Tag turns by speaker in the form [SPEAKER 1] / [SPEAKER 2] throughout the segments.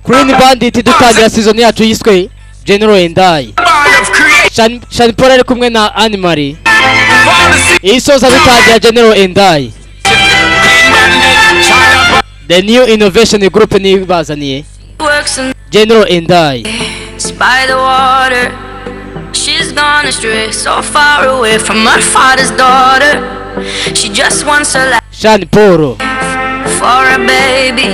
[SPEAKER 1] Clean Bandit dutangira season yacu yiswe General and I.
[SPEAKER 2] Bond of creation.
[SPEAKER 1] Sean Paul ari kumwe na Anne Marie.
[SPEAKER 2] For the sea.
[SPEAKER 1] Isoza dutangira General and I.
[SPEAKER 2] Clean Bandit. China
[SPEAKER 1] The New Innovation Group nibazaniye
[SPEAKER 3] Works and
[SPEAKER 1] General and I.
[SPEAKER 3] by the water. She's gone astray, so far away from her father's daughter. She just wants a life
[SPEAKER 1] Sean Paul
[SPEAKER 3] for a baby.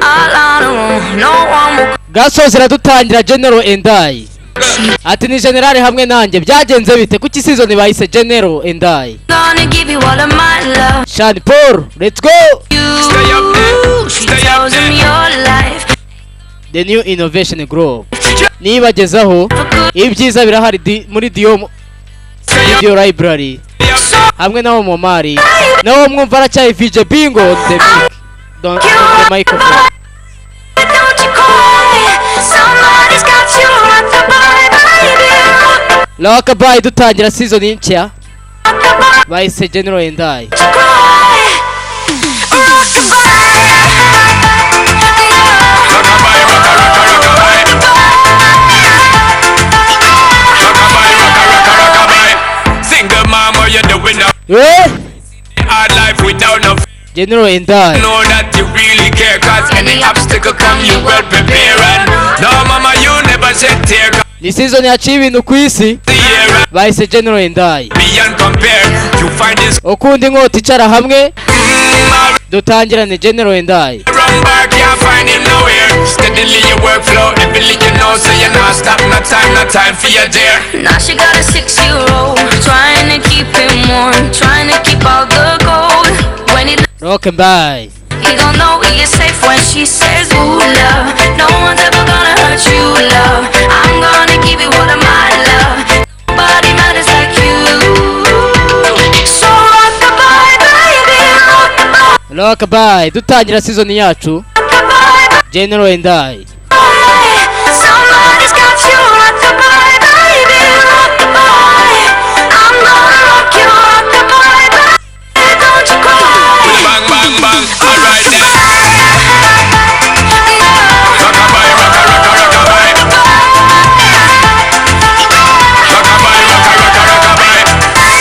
[SPEAKER 3] All on her own, no one will
[SPEAKER 1] gasoza iradutangira General and I. Ati ni general hamwe nanjye, byagenze bite? Kuki season bahise General and I?
[SPEAKER 3] gonna give you all of my love.
[SPEAKER 1] Sean Paul, let's go.
[SPEAKER 2] Stay up there.
[SPEAKER 3] She
[SPEAKER 2] Stay up
[SPEAKER 3] tells him
[SPEAKER 2] there.
[SPEAKER 3] your life
[SPEAKER 1] The New Innovation Group nibagezaho
[SPEAKER 3] for good.
[SPEAKER 1] ibyiza birahari muri Dio
[SPEAKER 2] Stay up.
[SPEAKER 1] Dio Library
[SPEAKER 2] Stay up.
[SPEAKER 3] So
[SPEAKER 1] hamwe na Momari, nawo mwumva aracyari VJ Bingo on the mic, on the microphone.
[SPEAKER 3] don't you call me. Somebody's got you rockabye, baby.
[SPEAKER 1] Rockabye dutangira season nshya
[SPEAKER 3] Rockabye,
[SPEAKER 1] bahise General and I.
[SPEAKER 3] don't you cry. Rockabye.
[SPEAKER 2] Rockabye, rocka, rocka, rockabye. Rockabye, rocka, rocka, rockabye. Single mama, you're the winner.
[SPEAKER 1] Eh?
[SPEAKER 2] Hard life without no
[SPEAKER 1] General and I.
[SPEAKER 2] know that you really care. 'Cause any obstacle come, you well prepare. And no, mama, you never shed tear. 'Cause
[SPEAKER 1] Ni season yaciye ibintu ku isi
[SPEAKER 2] the year
[SPEAKER 1] bahise General and I.
[SPEAKER 2] beyond compare. You find this
[SPEAKER 1] Ukunda inkota icara hamwe
[SPEAKER 2] mm,
[SPEAKER 1] dutangirane General and I.
[SPEAKER 2] run back, can't find him nowhere. Steadily your workflow, everything you know, so you're not stop, no time, no time for your dear.
[SPEAKER 3] Now she got a 6-year-old, trying to keep him warm, trying to keep all the gold. When he
[SPEAKER 1] Rockabye.
[SPEAKER 3] he gon' know he is safe when she says, ooh, love, no one's ever gonna hurt you, love. I'm gonna give you all of my love. Nobody matters like you. So rockabye, baby, rockabye,
[SPEAKER 1] Rockabye dutangira season yacu
[SPEAKER 3] rockabye,
[SPEAKER 1] General and I.
[SPEAKER 3] Somebody's got you, rockabye, baby, rockabye. I'm gonna rock you, rockabye, baby, don't you cry.
[SPEAKER 2] Bang, bang, bang, alright then. Rockabye, rocka, rocka, rockabye. Rockabye, rocka, rocka, rockabye.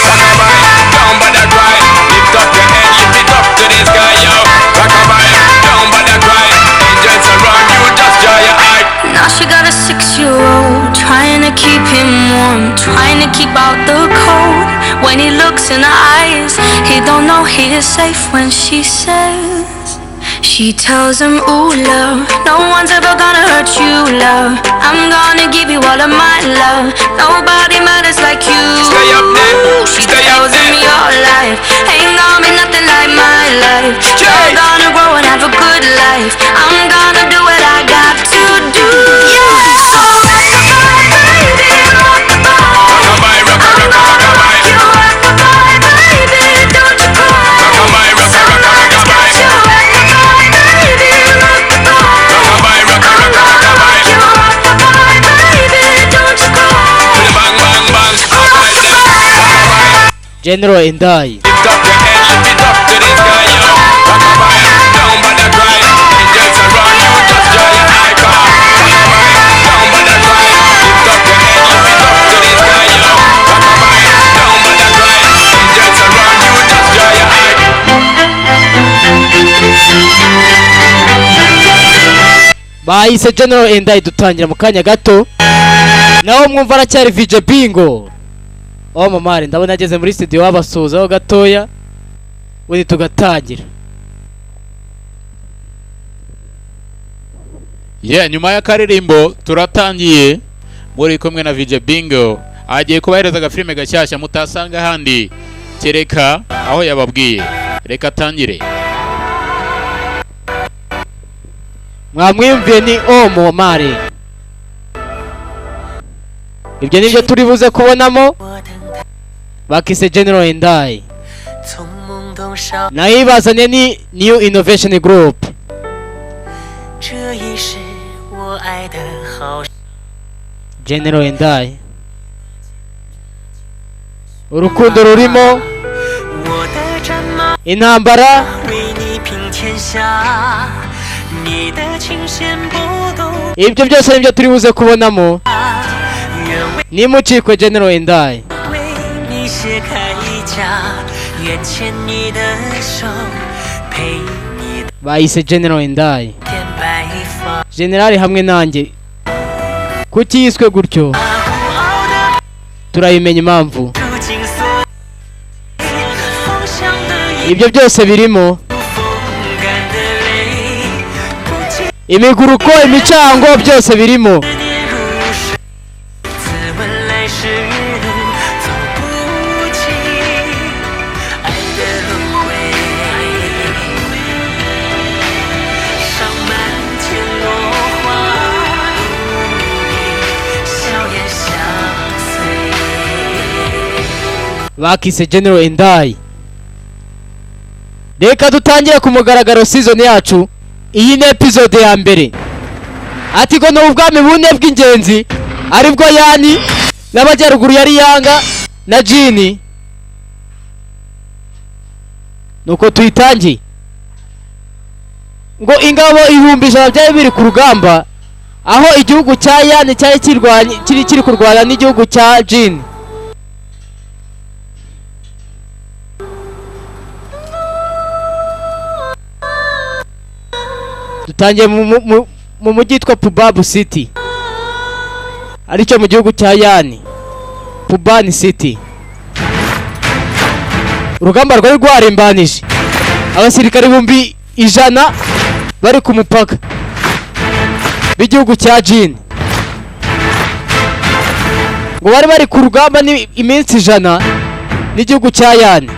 [SPEAKER 2] Rockabye, don't bother cry. Lift up your head, lift it up to the sky, yo. Rockabye, don't bother cry. Angels around you, just dry your eye.
[SPEAKER 3] Now she got a 6-year-old, trying to keep him warm, trying to keep out the cold. When he looks in her eyes, he don't know he is safe when she says. She tells him, ooh, love, no one's ever gonna hurt you, love. I'm gonna give you all of my love. Nobody matters like you.
[SPEAKER 2] Stay up there.
[SPEAKER 3] She
[SPEAKER 2] Stay up
[SPEAKER 3] tells him
[SPEAKER 2] there.
[SPEAKER 3] your life ain't gonna be nothing like my life.
[SPEAKER 2] Jay.
[SPEAKER 3] You're gonna grow and have a good life. I'm gonna do what I got to do. So rockabye, baby, rockabye.
[SPEAKER 2] Rockabye, rocka,
[SPEAKER 3] I'm
[SPEAKER 2] rocka,
[SPEAKER 3] gonna rock
[SPEAKER 2] rockabye.
[SPEAKER 3] you, rockabye, baby, don't you cry.
[SPEAKER 2] Rockabye, rocka, rocka,
[SPEAKER 3] Somebody's got
[SPEAKER 2] rockabye.
[SPEAKER 3] you, rockabye, baby, rockabye.
[SPEAKER 2] Rockabye, rocka,
[SPEAKER 3] I'm
[SPEAKER 2] rocka,
[SPEAKER 3] gonna rock
[SPEAKER 2] rockabye.
[SPEAKER 3] you, rockabye, baby, don't you cry.
[SPEAKER 2] Bang, bang, bang, alright then. Rockabye.
[SPEAKER 1] General and I.
[SPEAKER 2] Lift up your head, lift it up to the sky, yo. Rockabye, don't bother cry. Angels around you, just dry your eye. Rockabye, don't bother cry. Lift up your head, lift it up to the sky, yo. Rockabye, don't bother cry. Angels around you, just dry your eye.
[SPEAKER 1] Bahise General and I dutangira mu kanya gato, naho mwumva aracyari VJ Bingo. Oh mamari, ndabona ageze muri studio wabasuhuzaho gatoya ubundi tugatangira.
[SPEAKER 4] Yeah, nyuma y'akaririmbo turatangiye muri kumwe na VJ Bingo, agiye kubahereza agafilime gashyashya mutasanga ahandi kereka aho yababwiye. Reka atangire.
[SPEAKER 1] Mwamwiyumviye ni Omomari. Ibyo nibyo turi buze kubonamo bakise General and I.
[SPEAKER 5] 从懵懂少，
[SPEAKER 1] Nayo ibazaniye ni New Innovation Group.
[SPEAKER 5] 这一世我爱的好。
[SPEAKER 1] General and I. Urukundo rurimo
[SPEAKER 5] 我的战马
[SPEAKER 1] intambara
[SPEAKER 5] 为你平天下，你的琴弦拨动
[SPEAKER 1] Ibyo byose nibyo turi buze kubonamo.
[SPEAKER 5] 愿为
[SPEAKER 1] Nimucikwe General and I.
[SPEAKER 5] 为你写铠甲，愿牵你的手，陪你
[SPEAKER 1] Bayise General and I.
[SPEAKER 5] 变白发。
[SPEAKER 1] General hamwe nanjye. Kuki yiswe gutyo?
[SPEAKER 5] 孤傲的
[SPEAKER 1] Turayimenya impamvu.
[SPEAKER 5] 如今所风向的影，
[SPEAKER 1] Ibyo byose birimo
[SPEAKER 5] 风干的泪，不见
[SPEAKER 1] imiguruko, imicango, byose birimo.
[SPEAKER 5] 年如水，自问来时路走不尽，爱的轮回，上满天落花，笑颜相随。
[SPEAKER 1] Bakise General and I. Reka dutangire ku mugaragaro season yacu. Iyi ni episode ya mbere. Ati ngo ni ubwami bune bw'ingenzi, aribwo Yani n'amajyaruguru yari Yanga na Jini. Nuko tuyitangiye. Ngo ingabo 100,000 byari biri ku rugamba, aho igihugu cya Yani cyari kirwanye kiri kurwana n'igihugu cya Jini. Dutangiye mu mujyi witwa Pubabu City, aricyo mu gihugu cya Yani, Pubani City. Urugamba rwari rwarimbanije abasirikare 100,000 bari ku mupaka b'igihugu cya Jini. Ngo bari bari ku rugamba ni iminsi 100 n'igihugu cya Yani,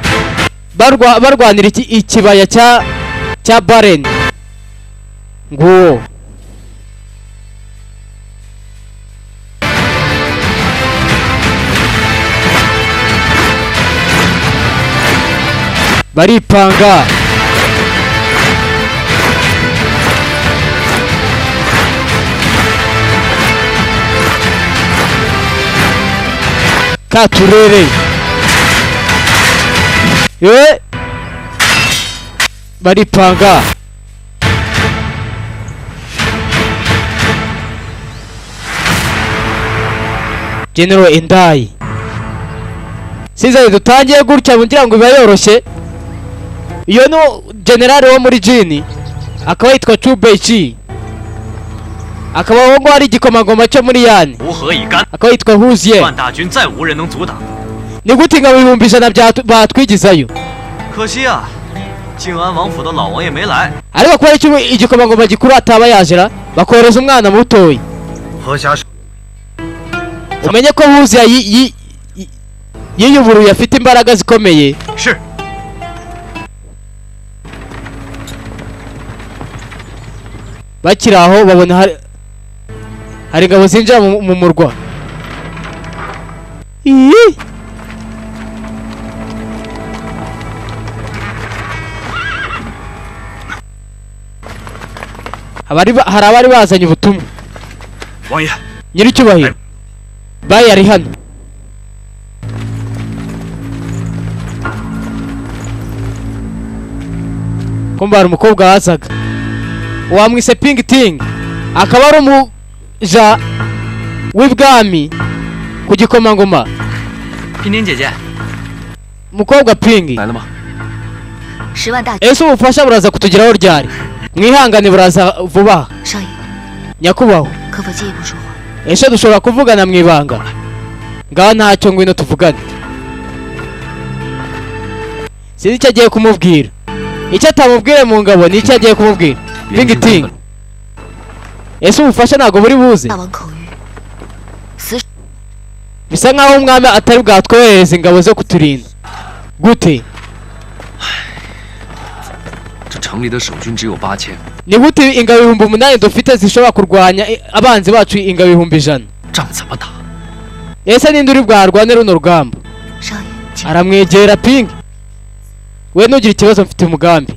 [SPEAKER 1] barwanira ikibaya cya Baren. Nguwo baripanga. Katurere ye baripanga. General and I. Season dutangiye gutya ngira ngo biba yoroshye. Iyo no general wo muri Jini akaba yitwa Chu Beichi, akaba aho ngo ari igikomangoma cyo muri Yani,
[SPEAKER 6] 无何以干，
[SPEAKER 1] akaba yitwa Huzie.
[SPEAKER 6] 万大军再无人能阻挡。
[SPEAKER 1] Ni gute ingabo 100,000 batwigizayo?
[SPEAKER 6] 可惜啊，靖安王府的老王爷没来。
[SPEAKER 1] Ariko kubera icyo igikomangoma gikuru ataba yajira, bakohereza umwana mutoya.
[SPEAKER 6] 何侠
[SPEAKER 1] Umenye ko Huzie yiyuburuye, afite imbaraga zikomeye.
[SPEAKER 6] 是
[SPEAKER 1] Bakiri aho babona hari ingabo zinjira mu murwa. Ii! Hari abari bazanye ubutumwa.
[SPEAKER 6] 王爷，
[SPEAKER 1] Nyiricyubahiro bayi ari hano. Kumba hari umukobwa wazaga wamwise Ping Ting, akaba ari umuja w'ibwami ku gikomangoma.
[SPEAKER 6] 平宁姐姐
[SPEAKER 1] Umukobwa Ping,
[SPEAKER 6] 来了吗？
[SPEAKER 7] 10万大军，
[SPEAKER 1] ese ubufasha buraza kutugeraho ryari? Mwihangane buraza vuba aha.
[SPEAKER 7] 少爷，
[SPEAKER 1] Nyakubahwa,
[SPEAKER 7] 可否借一步说话？
[SPEAKER 1] ese dushobora kuvugana mu ibanga? Ngaho ntacyo, ngwino tuvugane. Sinzi icyo agiye kumubwira. Icyo atamubwire mu ngabo ni icyo agiye kumubwira. Ping Ting, ese ubufasha ntabwo buri buze?
[SPEAKER 7] 大王口谕，死
[SPEAKER 1] Bisa nkaho umwami atari bwatwoherereza ingabo zo kuturinda. Gute?
[SPEAKER 6] 这城里的守军只有8000，
[SPEAKER 1] Ni gute ingabo 8000 dufite zishobora kurwanya abanzi bacu ingabo 100,000?
[SPEAKER 6] 仗怎么打？
[SPEAKER 1] Ese ninde uri bwarwane runo rugamba?
[SPEAKER 7] 少爷，请
[SPEAKER 1] Aramwegera Ping. We ntugire ikibazo, mfite umugambi.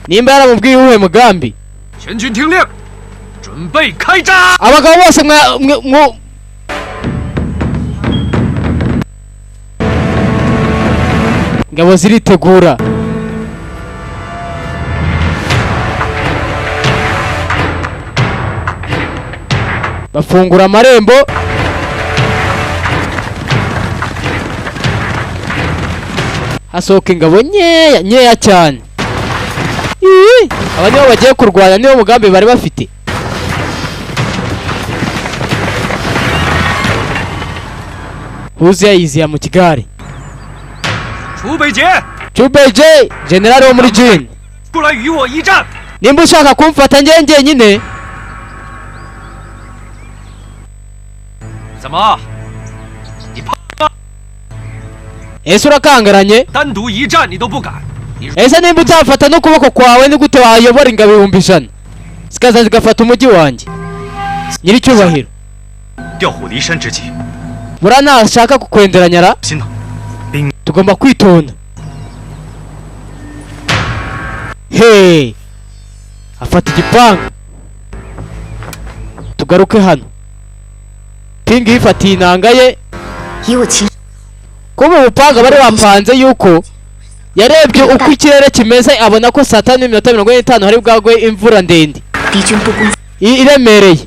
[SPEAKER 1] Nimba yaramubwiye uwuhe mugambi?
[SPEAKER 6] 全军听令，准备开战！
[SPEAKER 1] Abagabo bose mwa ingabo ziritegura. Bafungura amarembo. Hasohoka ingabo nkeya nkeya cyane. Ii! Aba nibo bagiye kurwana, niwo mugambi bari bafite. Huziya yiziya mu kigare.
[SPEAKER 6] 楚北杰，
[SPEAKER 1] Chubeje, generali wo muri Jin,
[SPEAKER 6] 过来与我一战！
[SPEAKER 1] nimba ushaka kumfata njye njyenyine.
[SPEAKER 6] 怎么，你怕
[SPEAKER 1] Ese urakangaranye?
[SPEAKER 6] 单独一战你都不敢？你
[SPEAKER 1] Ese nimba utafata n'ukuboko kwawe, ni gute wayobora ingabo 100,000 zikaza zigafata umujyi wanjye? Nyiricyubahiro,
[SPEAKER 6] 调虎离山之计，
[SPEAKER 1] buriya ntashaka kukwenderanya ra.
[SPEAKER 6] 心呢？
[SPEAKER 1] Tugomba kwitonda. He, afata igipanga. Tugaruke hano, Pingi yifatiye inanga ye.
[SPEAKER 7] 以我亲
[SPEAKER 1] Kuba umupanga bari bapanze yuko yarebye uko ikirere kimeze, abona ko saa 5:45 hari bwagwe imvura ndende
[SPEAKER 7] 敌军不攻
[SPEAKER 1] iremereye.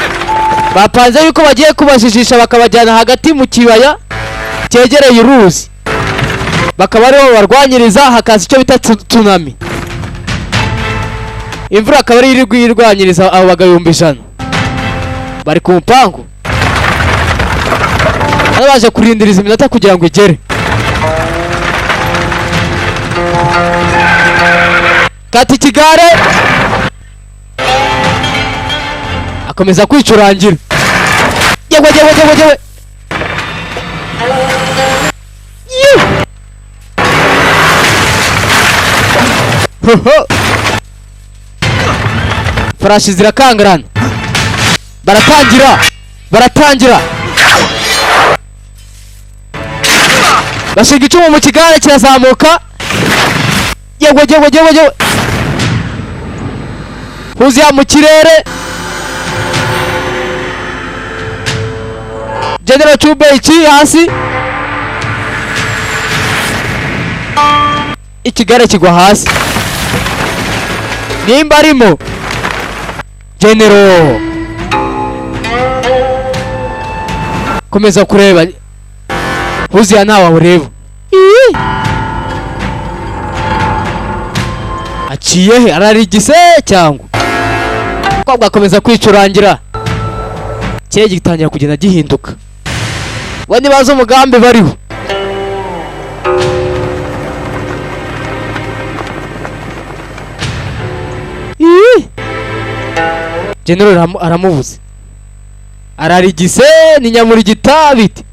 [SPEAKER 1] Bapanze yuko bagiye kubajijisha bakabajyana hagati mu kibaya cyegereye uruzi, bakaba ariho barwanyiriza, hakaza icyo bita tsunami. Imvura akaba ariyo iri irwanyiriza abo bagabo 100,000 bari ku mupangu. Bari baje kurindiriza iminota kugira ngo igere. Kata ikigare, akomeza kwicurangira. Yewe yewe yewe yewe! Yuh! Hoho! Farashi zirakangarana. Baratangira, baratangira, bashinga icumu mu kigare, kirazamuka. Yewe yewe yewe yewe! Huziya mu kirere, General Chubeichi hasi, ikigare kigwa hasi. Nimba arimo General, komeza kureba Huziya, ntawe awureba. Ii! Aciye he? Ararigise cyangwa umukobwa akomeza kwicurangira. Ikirere gitangira kugenda gihinduka, bo ntibazi umugambi bariho. Ii! General aramubuze, ararigise ni nyamurigita bite?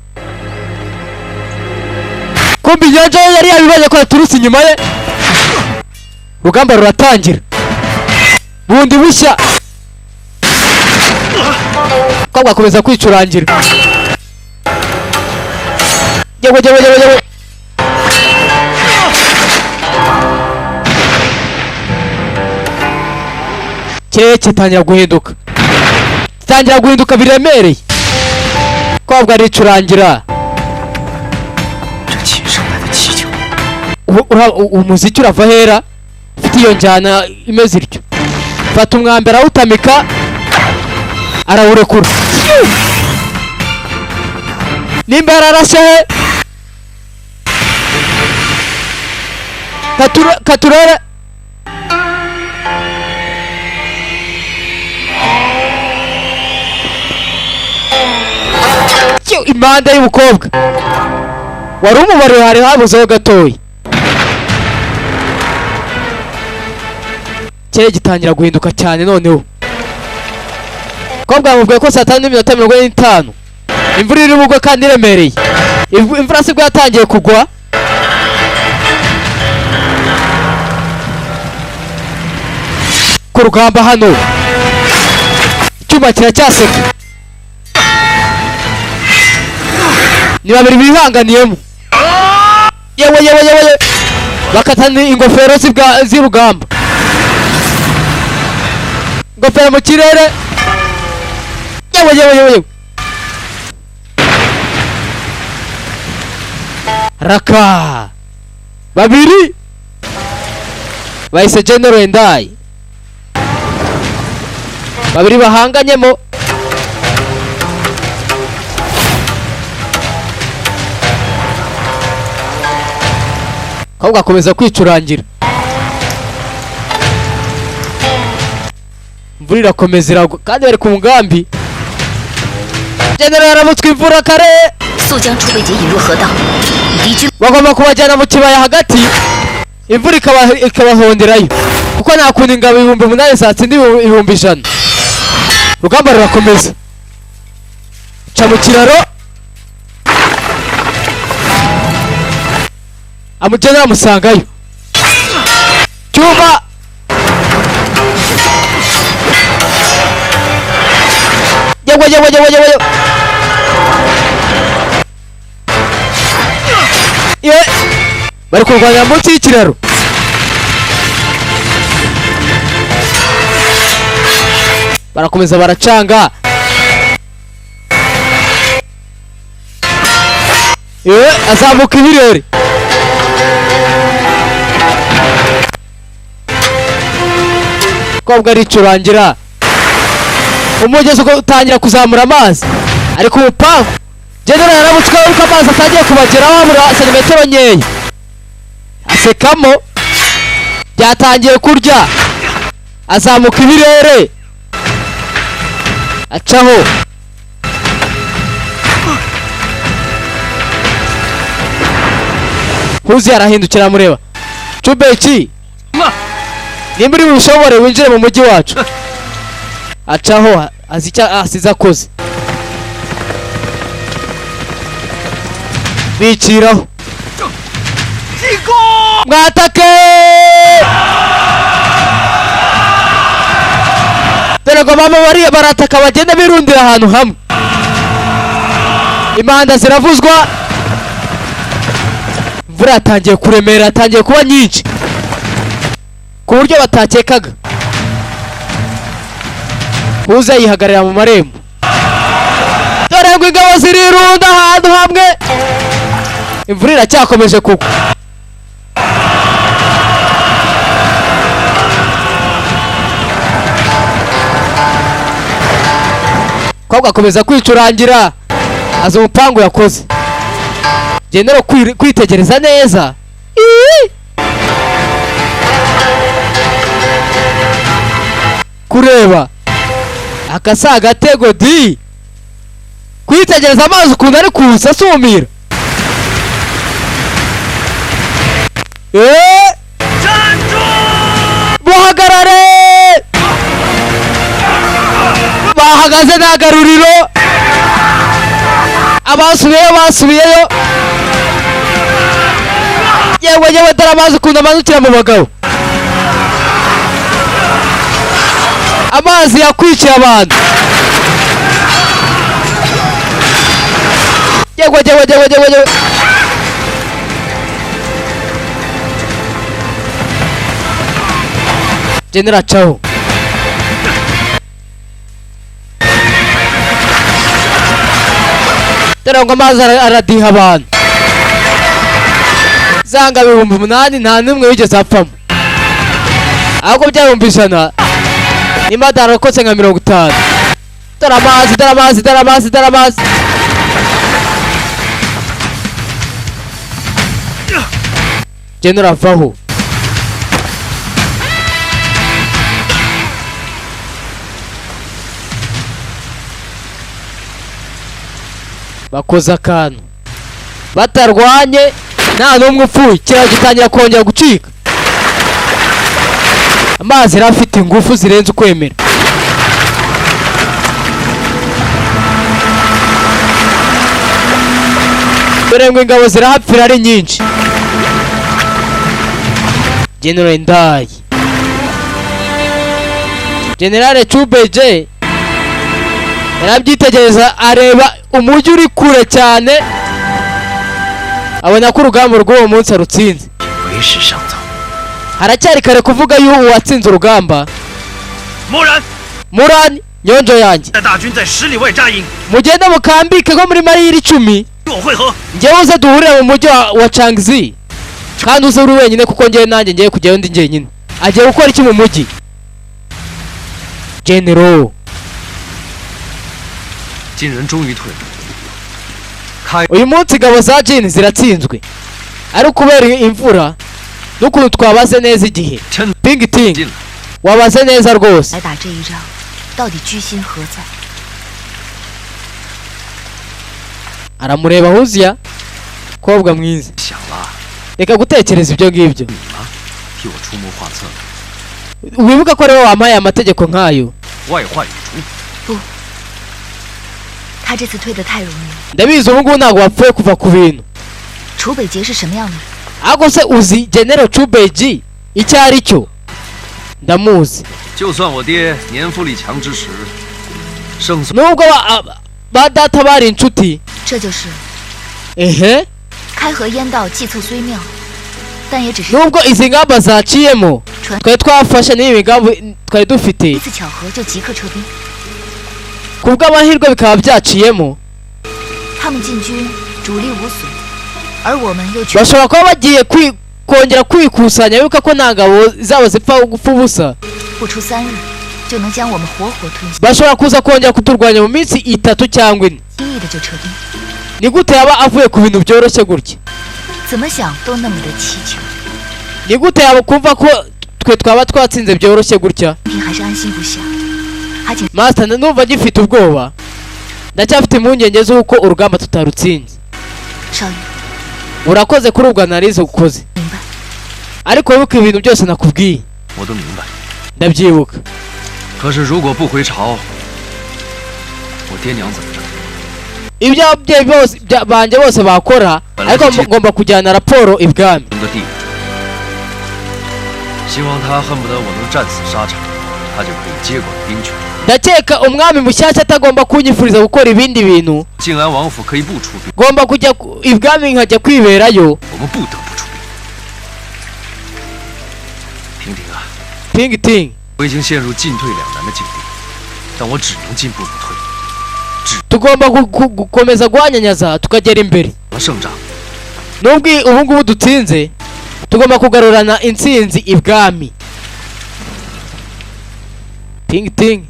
[SPEAKER 1] Kumbe inyanja ye yari yabibonye ko yaturutse inyuma ye. Urugamba ruratangira bundi bushya. Umukobwa akomeza kwicurangira. Yewe yewe yewe yewe! Ikirere kitangira guhinduka, gitangira guhinduka biremereye. Umukobwa aricurangira.
[SPEAKER 6] 这琴上来的气球，
[SPEAKER 1] Umuziki urava hera ufite iyo njyana imeze ityo? Fata umwambi arawutamika, arawurekura. Nimba yararashe he? Katurore. Cyo, impanda y'umukobwa wari umubare hari habuzeho gatoya. Ikirere gitangira guhinduka cyane noneho. Umukobwa yamubwiye ko saa 5:45 imvura iri bugwe kandi iremereye. Imvura sibwo yatangiye kugwa. Ku rugamba hano icyuma kiracyaseka, ni babiri bihanganiyemo. Yewe yewe yewe yewe! Bakatana ingofero z'urugamba, ingofero mu kirere. Yewe yewe yewe yewe! Raka babiri bahise General Endai, babiri bahanganyemo. Ahubwo akomeza kwicurangira, imvura irakomeza iragwa kandi bari ku mugambi. General yarabutswe imvura kare.
[SPEAKER 7] 速将储备节引入河道，敌军
[SPEAKER 1] Bagomba kubajyana mu kibaya hagati, imvura ikabahonderayo, kuko nta kuntu ingabo 8000 zatsinda 100,000. Urugamba rurakomeza, ca mu kiraro, amugenera amusangayo cyuma. Yewe, yewe, yewe, yewe, yewe! Ye, bari kurwanira munsi y'ikiraro. Barakomeza baracanga. Ye, azamuka ibirere. Kobwa aricurangira, umugezi uko utangira kuzamura amazi ari ku mupangu. General yarabutswe yuko amazi atangiye kubageraho, habura santimetero nkeya. Asekamo, byatangiye kurya. Azamuka ibirere, acaho. Huzi arahindukira amureba. Cubeki, nimba uri bubishobore winjire mu mujyi wacu. Acaho, azi icyo asize akoze, biciraho. Mwatake! Dore ngo mama bariya barataka, bagenda birundira ahantu hamwe, impanda ziravuzwa. Imvura yatangiye kuremera, yatangiye kuba nyinshi ku buryo batakekaga. Uza yihagarara mu marembo. Dore ngo ingabo zirirunda ahantu hamwe, imvura iracyakomeje kugwa. Kobwa akomeza kwicurangira, azi umupangu yakoze. Gendera kwitegereza neza. Iiii! Kureba aka si agatego di! Kwitegereza amazi ukuntu ari kuza asumira. Eee! Muhagarare! Bahagaze nta garuriro, abasubiyeyo basubiyeyo. Yewe, yewe, dore amazi ukuntu amanukira mu bagabo! Amazi yakwiciye abantu. Yewe, yewe, yewe, yewe, yewe! General acaho. Dore ngo amazi aradiha abantu. Zanga 8000 nta n'umwe wigeze apfamo, ahubwo bya 100,000 nimba atarokotse nka 50. Dore amazi, dore amazi, dore amazi, dore amazi! General avaho. Bakoze akantu batarwanye, nta n'umwe upfuye. Ikiraro gitangira kongera gucika. Amazi yari afite ingufu zirenze ukwemera. Dore ngo ingabo zirahapfira ari nyinshi. General Ndayi, General Chubeje yarabyitegereza, areba umujyi uri kure cyane, abona ko urugamba rw'uwo munsi arutsinze.
[SPEAKER 6] 为时尚早。
[SPEAKER 1] Haracyari kare kuvuga yuko uwatsinze urugamba.
[SPEAKER 6] 漠然，
[SPEAKER 1] Murani nyonjo yanjye,
[SPEAKER 6] 带大军在十里外扎营，
[SPEAKER 1] mugende mukambike nko muri mayiri 10,
[SPEAKER 6] 与我会合。
[SPEAKER 1] njyewe uze duhurire mu mujyi wa Changzi, kandi uze uri wenyine, kuko njyewe nanjye ngiye kujyayo ndi njyenyine. Agiye gukora iki mu mujyi? General
[SPEAKER 6] 金人终于退了，开
[SPEAKER 1] Uyu munsi ingabo za Jin ziratsinzwe, ari ukubera imvura. N'ukuntu twabaze neza igihe.
[SPEAKER 6] 真
[SPEAKER 1] Ping Ting,
[SPEAKER 6] 进了。
[SPEAKER 1] wabaze neza rwose.
[SPEAKER 7] 来打这一仗，到底居心何在？
[SPEAKER 1] Aramureba Huziya, kobwa mwiza.
[SPEAKER 6] 想了，
[SPEAKER 1] Reka gutekereza ibyo ngibyo.
[SPEAKER 6] 你吗？替我出谋划策，
[SPEAKER 1] Wibuka ko ariwe wampaye amategeko nk'ayo.
[SPEAKER 6] 外患已除。
[SPEAKER 7] 他这次退得太容易了。
[SPEAKER 1] Ndabizi ubu ngubu ntabwo wapfuye kuva ku bintu.
[SPEAKER 7] 楚北杰是什么样的人？
[SPEAKER 1] Ariko se uzi General Chubeji icyo ari cyo? Ndamuzi.
[SPEAKER 6] 就算我爹年富力强之时，胜算
[SPEAKER 1] Nubwo ba data bari inshuti.
[SPEAKER 7] 这就是
[SPEAKER 1] Ehe.
[SPEAKER 7] 开河烟道计策虽妙，但也只是
[SPEAKER 1] Nubwo izi ngamba zaciyemo, twari twafashe n'iyi migambi twari dufite,
[SPEAKER 7] 一次巧合就即刻撤兵。
[SPEAKER 1] ku bw'amahirwe bikaba byaciyemo.
[SPEAKER 7] 他们进军主力无损，而我们又全
[SPEAKER 1] Bashobora kuba bagiye kongera kwikusanya, bibuka ko nta ngabo zabo zipfa gupfa ubusa.
[SPEAKER 7] 不出3日，就能将我们活活吞下，
[SPEAKER 1] Bashobora kuza kongera kuturwanya mu minsi 3 cyangwa 4.
[SPEAKER 7] 轻易的就撤兵，
[SPEAKER 1] Ni gute yaba avuye ku bintu byoroshye gutya?
[SPEAKER 7] 怎么想都那么的蹊跷。
[SPEAKER 1] Ni gute yaba kumva ko twe twaba twatsinze byoroshye gutya?
[SPEAKER 7] 平还是安心不下，还请
[SPEAKER 1] Master, numva ngifite ubwoba, ndacyafite impungenge z'uko urugamba tutarutsinze.
[SPEAKER 7] 少爷
[SPEAKER 1] Urakoze kuri ubwo analize ukoze.
[SPEAKER 7] 明白。
[SPEAKER 1] Ariko wibuke ibintu byose nakubwiye.
[SPEAKER 6] 我都明白。
[SPEAKER 1] Ndabyibuka.
[SPEAKER 6] 可是如果不回朝，我爹娘怎么着？
[SPEAKER 1] Ibyo ababyeyi bose banjye bose bakora, ariko ngomba kujyana raporo ibwami.
[SPEAKER 6] 的地位，希望他恨不得我能战死沙场，他就可以接管兵权。
[SPEAKER 1] Ndakeka umwami mushyashya atagomba kunyifuriza gukora ibindi bintu.
[SPEAKER 6] 靖安王府可以不出兵，
[SPEAKER 1] Ngomba kujya ibwami nkajya kwiberayo.
[SPEAKER 6] 我们不得不出兵。平平啊，
[SPEAKER 1] Ping Ting,
[SPEAKER 6] 我已经陷入进退两难的境地，但我只能进不能退。
[SPEAKER 1] Tugomba gukomeza guhanyanyaza tukagera imbere.
[SPEAKER 6] 了胜仗，
[SPEAKER 1] Nubwo ubu ngubu dutsinze, tugomba kugarurana intsinzi ibwami. Ping Ting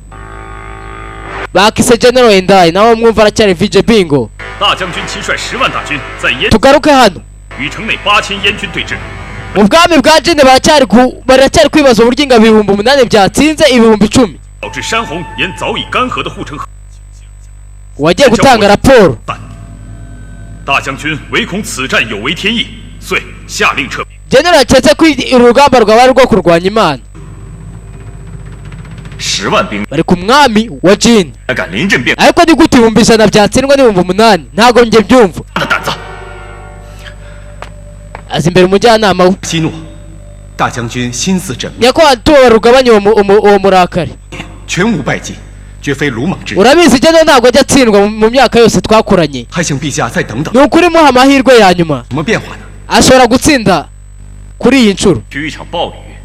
[SPEAKER 1] bakise General Endai, nawe mwumva aracyari VJ Bingo.
[SPEAKER 8] 大将军亲率10万大军在燕
[SPEAKER 1] Tugaruke hano
[SPEAKER 8] 与城内8000燕军对峙。
[SPEAKER 1] mu bwami bwa Jin, baracyari kwibaza uburyo ingabo 8000 byatsinze 10,000.
[SPEAKER 8] 导致山洪沿早已干涸的护城河。
[SPEAKER 1] Wagiye gutanga raporo.
[SPEAKER 8] 大将军唯恐此战有违天意，遂下令撤兵。
[SPEAKER 1] General yaketse ko urugamba rwaba ari urwo kurwanya Imana.
[SPEAKER 8] 10万兵
[SPEAKER 1] Bari ku mwami wa Jin.
[SPEAKER 8] 敢临阵变
[SPEAKER 1] Ariko ni gute 100,000 byatsindwa n'8000? Ntabwo njye mbyumva.
[SPEAKER 8] 的胆子！
[SPEAKER 1] Aza imbere umujyanama we.
[SPEAKER 9] 息怒，大将军心思缜密，
[SPEAKER 1] Nyakubahwa, tubabara rugabanye uwo murakari.
[SPEAKER 9] 全无败绩，绝非鲁莽之人。
[SPEAKER 1] Urabizi, General ntabwo ajya atsindwa mu myaka yose twakoranye.
[SPEAKER 9] 还请陛下再等等，
[SPEAKER 1] Ni ukuri muha amahirwe ya nyuma.
[SPEAKER 9] 什么变化呢？
[SPEAKER 1] Ashobora gutsinda kuri iyi nshuro.
[SPEAKER 8] 区一场暴雨，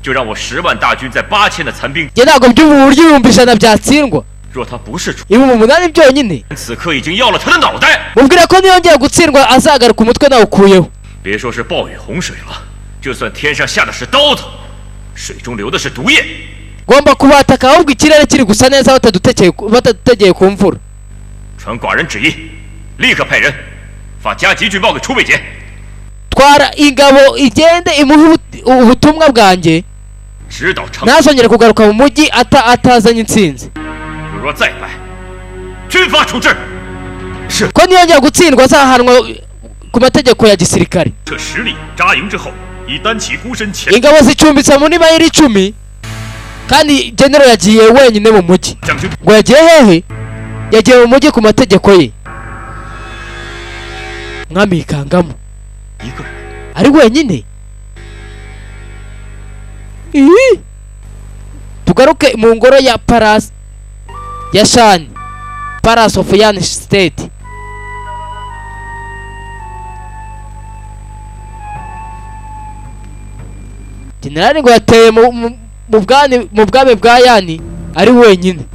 [SPEAKER 8] 就让我十万大军在8000的残兵。
[SPEAKER 1] Njye ntabwo mbyumva uburyo 100,000 byatsindwa
[SPEAKER 8] 若他不是楚，
[SPEAKER 1] 8000 byonyine.
[SPEAKER 8] 此刻已经要了他的脑袋。
[SPEAKER 1] Mubwira ko niyongera gutsindwa azagaruka umutwe nawukuyeho.
[SPEAKER 8] 别说是暴雨洪水了，就算天上下的是刀子，水中流的是毒液，
[SPEAKER 1] Ngomba kubataka ahubwo ikirere kiri gusa neza, batadutegeye ku mvura.
[SPEAKER 8] 传寡人旨意，立刻派人发加急军报给楚北杰。
[SPEAKER 1] Twara ingabo igende imuhe ubutumwa bwanjye.
[SPEAKER 8] 直捣长。
[SPEAKER 1] Ntazongere kugaruka mu mujyi atazanye intsinzi.
[SPEAKER 8] 如若再败，军法处置。
[SPEAKER 1] Ko niyongera gutsindwa azahanwa ku mategeko ya gisirikare.
[SPEAKER 8] 这实力扎营之后，以单骑孤身前
[SPEAKER 1] Ingabo zicumbitse muri mayiri 10, kandi General yagiye wenyine mu mujyi.
[SPEAKER 8] 将军
[SPEAKER 1] Ngo yagiye hehe? Yagiye mu mujyi ku mategeko ye. Mwami yikangamo.
[SPEAKER 8] 一个人。
[SPEAKER 1] Ari wenyine. Ih! Tugaruke mu ngoro ya Palace ya Shani, Palace of Yan State. Generali ngo yateye mu bwami bwa Yani ari wenyine.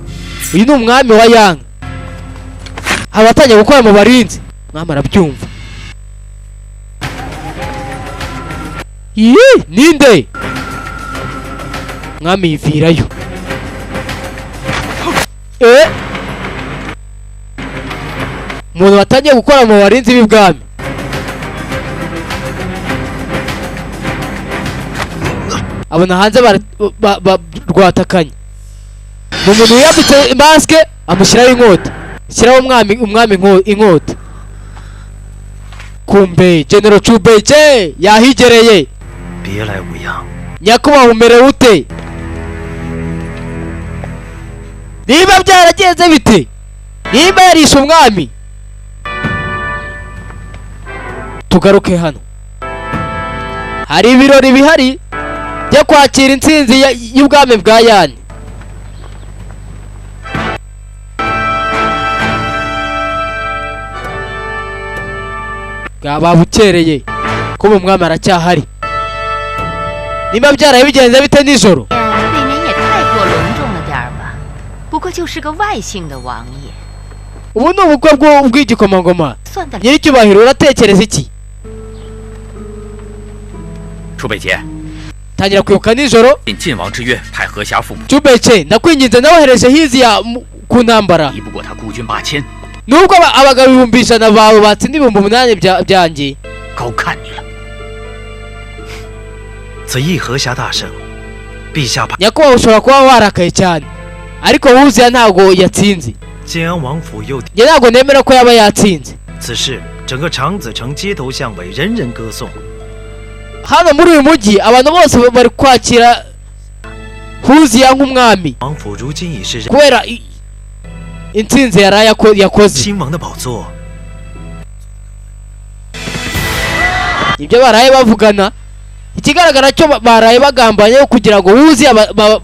[SPEAKER 1] Uyu ni umwami wa Yang, aba atangiye gukora mu barinzi. Mwami arabyumva. Ii, ninde? Mwami yivirayo. Eh, umuntu watangiye gukora mu barinzi b'ibwami. Abona hanze rwatakanye ni umuntu wiyambitse masike, amushyiraho inkota, shyiraho umwami inkota. Kumbe General Chubeiche yahigereye.
[SPEAKER 10] 别来无恙。
[SPEAKER 1] Nyakubahwa, umerewe ute? Niba byaragenze bite? Niba yarishe umwami? Tugaruke hano, hari ibirori bihari byo kwakira intsinzi y'ubwami bwa Yani. Bwaba bukereye kuba umwami aracyahari. Niba byaraye bigenze bite nijoro?
[SPEAKER 7] 未免也太过隆重了点儿吧？不过就是个外姓的王爷，
[SPEAKER 1] Ubu ni ubukwe bw'igikomangoma.
[SPEAKER 7] 算得了
[SPEAKER 1] Nyiricyubahiro, uratekereza iki?
[SPEAKER 8] 楚北杰，
[SPEAKER 1] Tangira kwibuka nijoro.
[SPEAKER 8] 应晋王之约，派何侠赴
[SPEAKER 1] Jubece, ndakwinginze, nawohereje hiziya ku ntambara.
[SPEAKER 8] 敌不过他孤军8000，
[SPEAKER 1] Nubwo abagabo 100,000 bawe batsinda 8000 byanjye.
[SPEAKER 8] 高看你了。
[SPEAKER 10] 此役何侠大胜，陛下派
[SPEAKER 1] Nyakubahwa, ushobora kuba warakaye cyane, ariko wuziya ntabwo yatsinze.
[SPEAKER 10] 建安王府又
[SPEAKER 1] Njye ntabwo nemera ko yaba yatsinze.
[SPEAKER 10] 此事，整个长子城街头巷尾，人人歌颂。
[SPEAKER 1] Hano muri uyu mujyi abantu bose bari kwakira huziya nk'umwami
[SPEAKER 10] 王府如今已是
[SPEAKER 1] kubera intsinzi yaraye yakoze.
[SPEAKER 10] 亲王的宝座，
[SPEAKER 1] Ibyo baraye bavugana, ikigaragara cyo baraye bagambanye kugira ngo wuziya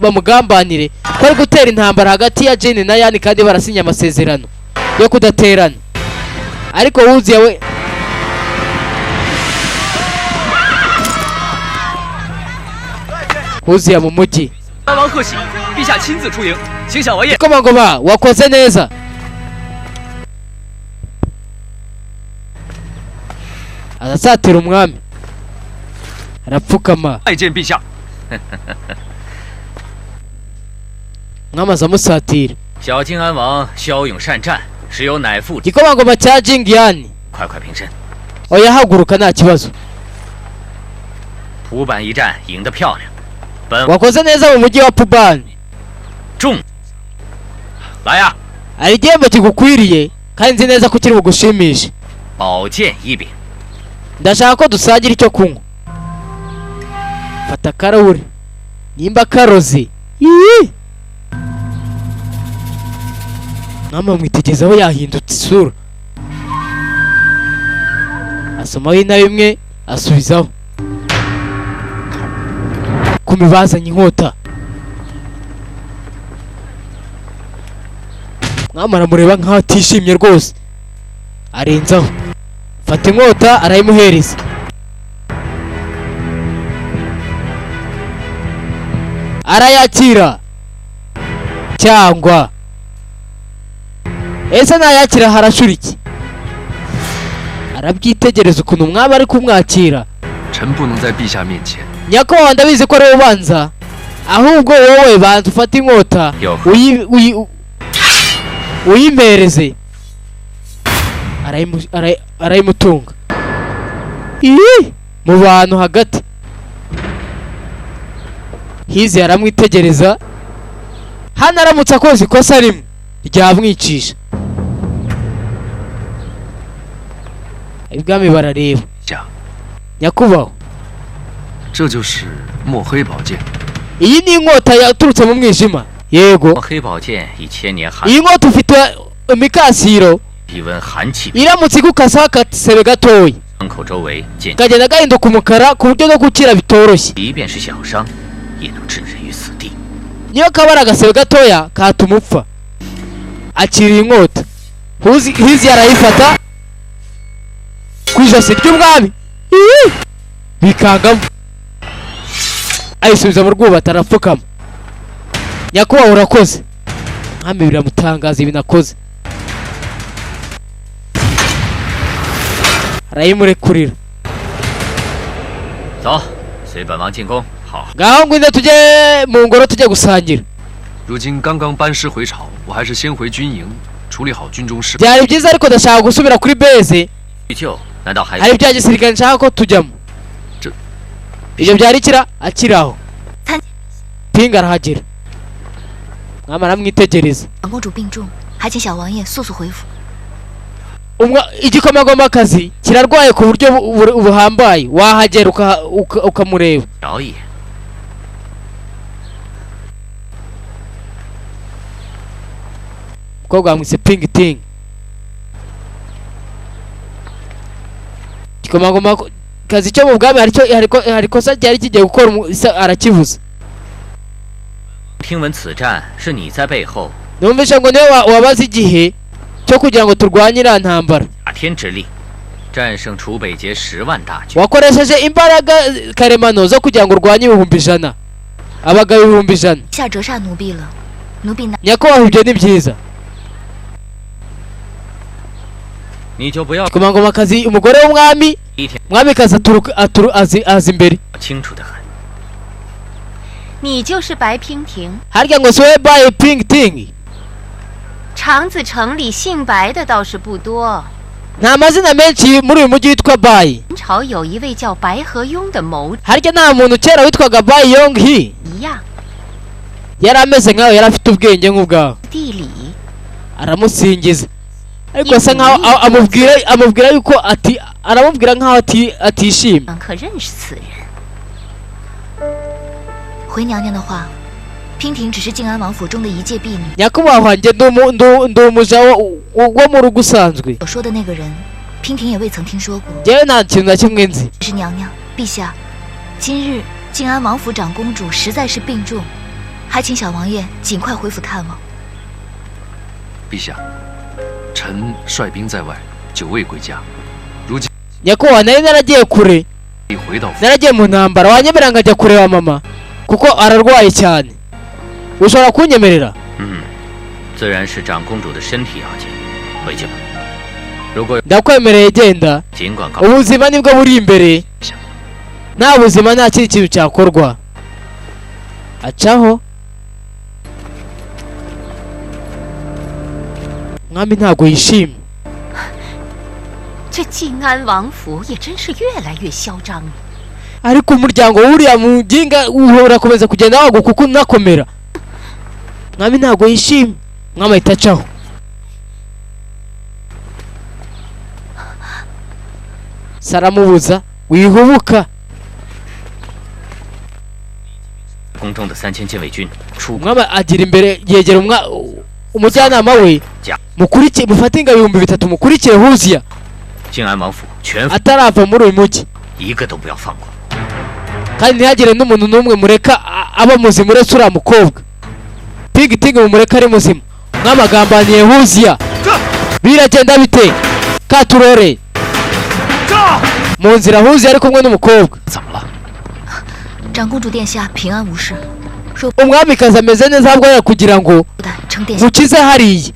[SPEAKER 1] bamugambanire ko ari gutera intambara hagati ya Jane na Yani, kandi barasinya amasezerano yo kudaterana. Ariko wuziya we huziya mu mujyi.
[SPEAKER 6] 大王贺喜，陛下亲自出营，请小王爷。
[SPEAKER 1] Igikomangoma, wakoze neza. Arasatira umwami, arapfukama.
[SPEAKER 6] 拜见陛下。
[SPEAKER 1] Umwami aza amusatira.
[SPEAKER 8] 小靖安王骁勇善战，实有乃父。
[SPEAKER 1] Igikomangoma cya Jingyan.
[SPEAKER 8] 快快平身。
[SPEAKER 1] Oya, haguruka, nta kibazo.
[SPEAKER 8] 蒲坂一战赢得漂亮，本
[SPEAKER 1] Wakoze neza mu mujyi wa Puban.
[SPEAKER 8] 众来呀，
[SPEAKER 1] Hari igihembo kigukwiriye kandi nzi neza ko kiri bugushimishe.
[SPEAKER 8] 宝剑一柄。
[SPEAKER 1] Ndashaka ko dusangira icyo kunywa. Fata akarahuri nimba karoze. Iiii! Mwami amwitegezaho, yahindutse isura, asomaho intebe imwe, asubizaho. Kumi bazanye inkota. Mwami aramureba nkaho atishimye rwose, arenzaho, fata inkota, arayimuhereza. Arayakira cyangwa ese nayakira? Harashura iki? Arabyitegereza ukuntu umwami ari kumwakira.
[SPEAKER 6] 臣不能在陛下面前
[SPEAKER 1] Nyakubahwa, ndabizi ko ari wowe ubanza, ahubwo wowe banza ufate inkota
[SPEAKER 8] Yo.
[SPEAKER 1] Uyimpereze. Arayimutunga. Ii! Mu bantu hagati hizi aramwitegereza. Hano aramutse akoze ikosa rimwe ryamwicisha. Ibwami barareba.
[SPEAKER 6] 下，
[SPEAKER 1] Nyakubahwa,
[SPEAKER 6] 这就是墨黑宝剑。
[SPEAKER 1] iyi ni inkota yaturutse mu mwijima? Yego.
[SPEAKER 8] 黑宝剑以千年寒
[SPEAKER 1] Iyi nkota ifite imikasiro,
[SPEAKER 8] 低温寒气，
[SPEAKER 1] iramutse igukaseho akasebe gatoya,
[SPEAKER 8] 伤口周围见
[SPEAKER 1] kagenda gahinduka umukara ku buryo no gukira bitoroshye.
[SPEAKER 8] 即便是小伤，也能置人于死地。
[SPEAKER 1] Niyo kaba ari agasebe gatoya katuma upfa. Akira iyi nkota. Hizi arayifata ku ijosi ry'umwami. Ii! Bikangamo, ayisubiza mu rwubati, arapfukama. Nyakubahwa, urakoze. Mwami biramutangaza ibintu akoze, arayimurekurira.
[SPEAKER 8] 走，随本王进宫。好，
[SPEAKER 1] Ngaho ngwino tujye mu ngoro, tujye gusangira.
[SPEAKER 6] 如今刚刚班师回朝，我还是先回军营处理好军中事。
[SPEAKER 1] Byari byiza, ariko ndashaka gusubira kuri base.
[SPEAKER 8] 叙旧难道还
[SPEAKER 1] Hari ibya gisirikare nshaka ko tujyamo. Ibyo byari kira akiri aho. Pinga arahagera, mwami aramwitegereza.
[SPEAKER 7] 长公主病重，还请小王爷速速回府。
[SPEAKER 1] Igikomangomakazi kirarwaye ku buryo buhambaye, wahagera ukamureba.
[SPEAKER 8] 饶一眼。
[SPEAKER 1] Umukobwa bamwise Pingi Tingi. Igikomangomakazi cyo mu bwami hari ikosa ryari kigiye gukora, arakibuza.
[SPEAKER 8] 听闻此战是你在背后
[SPEAKER 1] Numvise ngo niwe wabaze igihe cyo kugira ngo turwanye iriya ntambara.
[SPEAKER 8] 假天之力，战胜楚北劫10万大军。
[SPEAKER 1] Wakoresheje imbaraga karemano zo kugira ngo urwanye 100,000, abagabo 100,000.
[SPEAKER 7] 下折煞奴婢了，奴婢拿
[SPEAKER 1] Nyakubahwa, ibyo ni byiza.
[SPEAKER 8] 你就不要
[SPEAKER 1] Igikomangomakazi, umugore w'umwami,
[SPEAKER 8] 一天
[SPEAKER 1] umwamikazi aturuka aza imbere.
[SPEAKER 8] 清楚的很。
[SPEAKER 11] 你就是白娉婷，
[SPEAKER 1] Harya ngo siwe Bayi Pingi Tingi?
[SPEAKER 11] 长子城里姓白的倒是不多。
[SPEAKER 1] Nta mazina menshi muri uyu mujyi witwa Bayi.
[SPEAKER 11] 秦朝有一位叫白何庸的谋
[SPEAKER 1] Harya nta muntu kera witwaga Bayi Yong Hi
[SPEAKER 11] 一样
[SPEAKER 1] yari ameze nkawe, yari afite ubwenge nk'ubwawe?
[SPEAKER 11] 地理，
[SPEAKER 1] Aramusingiza, ariko asa nkaho amubwira yuko ati, aramubwira nkaho atishimye.
[SPEAKER 11] 可认识此人。
[SPEAKER 7] 回娘娘的话，娉婷只是靖安王府中的一介婢女。
[SPEAKER 1] Nyakubahwa, njye ndi umuja wo mu rugo usanzwe.
[SPEAKER 7] 我说的那个人，娉婷也未曾听说过。
[SPEAKER 1] Njyewe nta kintu na kimwe nzi.
[SPEAKER 7] 是娘娘，陛下，今日靖安王府长公主实在是病重，还请小王爷尽快回府探望。
[SPEAKER 6] 陛下，臣率兵在外，久未归家，如今
[SPEAKER 1] Nyakubahwa, nari naragiye kure,
[SPEAKER 6] 已回到府，
[SPEAKER 1] naragiye mu ntambara. Wanyemerera nkajya kureba mama kuko ararwaye cyane? Ushobora kunyemerera?
[SPEAKER 8] 嗯，自然是长公主的身体要紧，回去吧。如果
[SPEAKER 1] Ndakwemereye, genda.
[SPEAKER 8] 尽管告
[SPEAKER 1] Ubuzima nibwo buri imbere, nta buzima nta kindi kintu cyakorwa. Acaho. Mwami ntabwo yishimye.
[SPEAKER 11] 这靖安王府也真是越来越嚣张了。
[SPEAKER 1] Ariko umuryango w'uriya muginga urakomeza kugenda waguka kuko unakomera. Mwami ntabwo yishimye. Mwami ahita acaho. Saramubuza, wihubuka.
[SPEAKER 8] 宫中的3000禁卫军出
[SPEAKER 1] Umwami agira imbere, yegera umujyanama we.
[SPEAKER 8] 家
[SPEAKER 1] Mukurikire, mufate ingabo 3000, mukurikire Huziya
[SPEAKER 8] 靖安王府全
[SPEAKER 1] atarava muri uyu mujyi,
[SPEAKER 8] 一个都不要放过。
[SPEAKER 1] kandi ntihagire n'umuntu n'umwe mureka aba muzima uretse uriya mukobwa Tingi Tingi, mumureka ari muzima. Mwamagambaniye Huziya, biragenda bite katurore? Mu nzira Huziya ari kumwe n'umukobwa.
[SPEAKER 6] 怎么了？
[SPEAKER 7] 长公主殿下平安无事，若
[SPEAKER 1] Umwamikazi ameze neza, ahubwo yari kugira ngo
[SPEAKER 7] 不但称殿下
[SPEAKER 1] mukize hariya.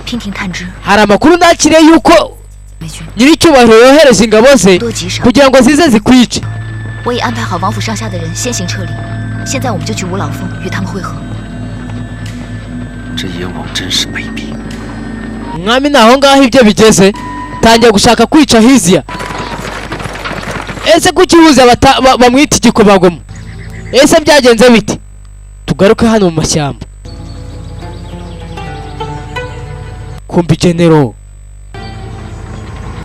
[SPEAKER 7] 娉婷探知，
[SPEAKER 1] Hari amakuru nakiriye yuko
[SPEAKER 7] 卫军
[SPEAKER 1] nyiricyubahiro yohereje ingabo ze
[SPEAKER 7] 多极少。
[SPEAKER 1] kugira ngo zize zikwice.
[SPEAKER 7] 我已安排好王府上下的人先行撤离，现在我们就去五老峰与他们会合。
[SPEAKER 6] 这燕王真是卑鄙！
[SPEAKER 1] Umwami ni aho ngaho ibyo bigeze, tangiye gushaka kwica Hiziya. Ese kuki Huziya bamwita igikomangoma? Ese byagenze bite? Tugaruke hano mu mashyamba. Kumva genero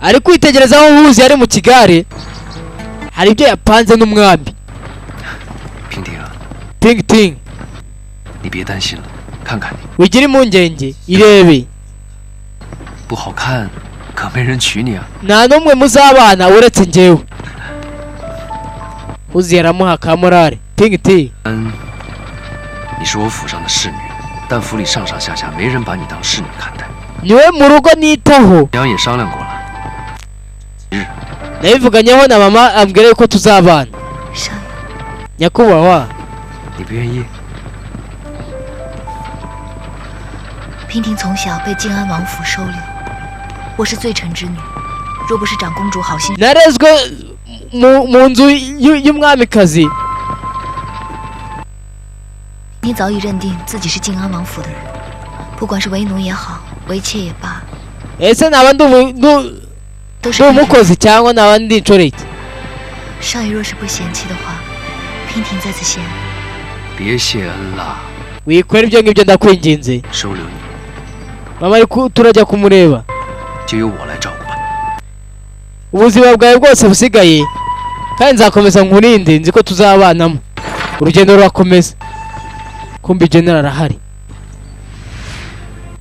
[SPEAKER 1] ari kwitegereza aho Huziya ari mu kigare, hari ibyo yapanze n'umwami.
[SPEAKER 6] 平婷啊，
[SPEAKER 1] Tingi Tingi,
[SPEAKER 6] 你别担心了，看看你
[SPEAKER 1] wigire impungenge, irebe.
[SPEAKER 6] 不好看，可没人娶你啊。
[SPEAKER 1] Nta n'umwe muzabana uretse njyewe. Huziya aramuha ka morale. Tingi Tingi,
[SPEAKER 6] 嗯，你是我府上的侍女，但府里上上下下没人把你当侍女看待。
[SPEAKER 1] niwe mu rugo nitaho.
[SPEAKER 6] 娘也商量过了，日
[SPEAKER 1] Nabivuganyeho na mama, ambwira yuko tuzabana.
[SPEAKER 7] 少爷，
[SPEAKER 1] Nyakubahwa,
[SPEAKER 6] 你不愿意？
[SPEAKER 7] 娉婷从小被靖安王府收留，我是罪臣之女，若不是长公主好心
[SPEAKER 1] narezwe mu nzu y'umwamikazi.
[SPEAKER 7] 你早已认定自己是靖安王府的人，不管是为奴也好，为妾也罢，
[SPEAKER 1] Ese naba
[SPEAKER 7] 都是
[SPEAKER 1] ndi umukozi cyangwa naba ndi inshoreke?
[SPEAKER 7] 少爷若是不嫌弃的话，娉婷在此谢安。
[SPEAKER 6] 别谢恩了，
[SPEAKER 1] Wikora ibyo ngibyo, ndakwinginze.
[SPEAKER 6] 收留你
[SPEAKER 1] Mama ariko turajya kumureba.
[SPEAKER 6] 就由我来照顾吧。
[SPEAKER 1] Ubuzima bwawe bwose busigaye kandi nzakomeza nkurinde, nzi ko tuzabanamo. Urugendo rurakomeza. Kumbi general arahari,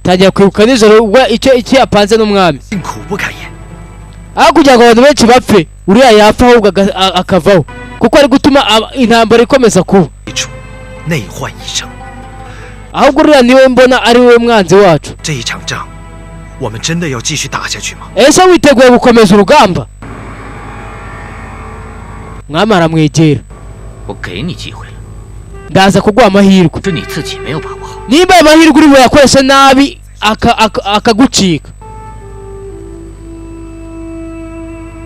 [SPEAKER 1] tangira kwibuka nijoro ubwo icyo yapanze n'umwami.
[SPEAKER 10] 苦不堪言。
[SPEAKER 1] Aho kugira ngo abantu benshi bapfe, uriya yapfa ahubwo akavaho, kuko ari gutuma intambara ikomeza kuba.
[SPEAKER 10] 内患一生，
[SPEAKER 1] Ahubwo uriya niwe mbona ari we mwanzi wacu.
[SPEAKER 10] 这一场仗，我们真的要继续打下去吗？
[SPEAKER 1] Ese witeguye gukomeza urugamba? Mwami aramwegera.
[SPEAKER 8] 我给你机会了，
[SPEAKER 1] Ndaza kuguha amahirwe.
[SPEAKER 8] 是你自己没有把握好。
[SPEAKER 1] Nimba ayo mahirwe uri buyakoreshe nabi akagucika.